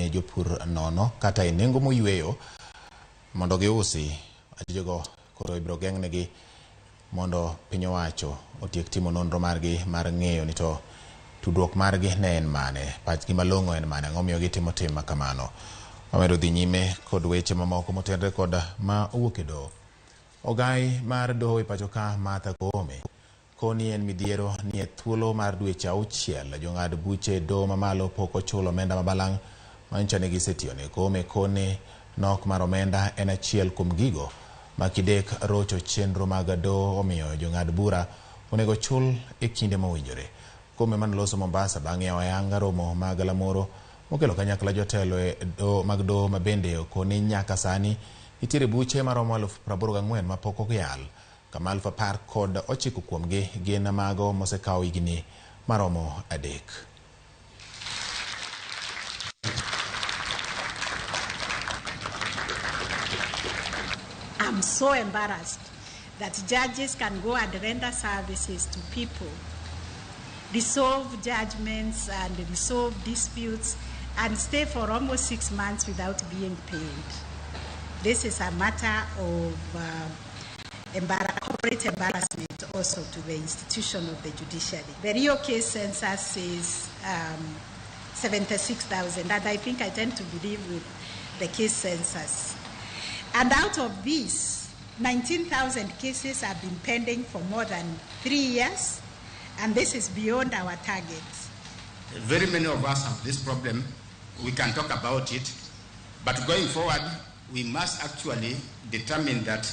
ne jopur nono kata e nengo moyweyo mondo giusi. Achijego koro ibiro geng'negi mondo piny owacho otiek timo nonro margi mar ng'eyo ni to tudruok margi ne en mane, pachgi malong'o en mane, ang'o miyo gitimo tim ma kamano. Wamedo dhi nyime kod weche mamoko motenre kod ma owuok e doho. Ogai mar doho e pacho ka Martha Koome koni en midhiero ni e thuolo mar dweche 6 jong'ad buche e doho mamalo pok ochulo omenda ma balang' manyicho ni gisetiyone. Koome koni nok mar omenda en achiel kuom gigo ma kidek rocho chenro mag doho, omiyo jong'ad bura onego chul e kinde mowinjore. Koome manoloso Mombasa bang' yawo ayanga romo mag galamoro mokelo kanyakla jotelo e doho mag doho ma bende okoni nyaka sani nitiere buche maromo 84,000 mapok oyal, kama 19,000 kuomgi gin mago mosekawo higni maromo 3. I'm so embarrassed that judges can go and render services to people, resolve judgments and resolve disputes, and stay for almost 6 months without being paid. This is a matter of corporate embarrassment also to the institution of the judiciary. The real case census is 76,000, and I think I tend to believe with the case census. And out of these, 19,000 cases have been pending for more than 3 years, and this is beyond our target. Very many of us have this problem. We can talk about it, but going forward, we must actually determine that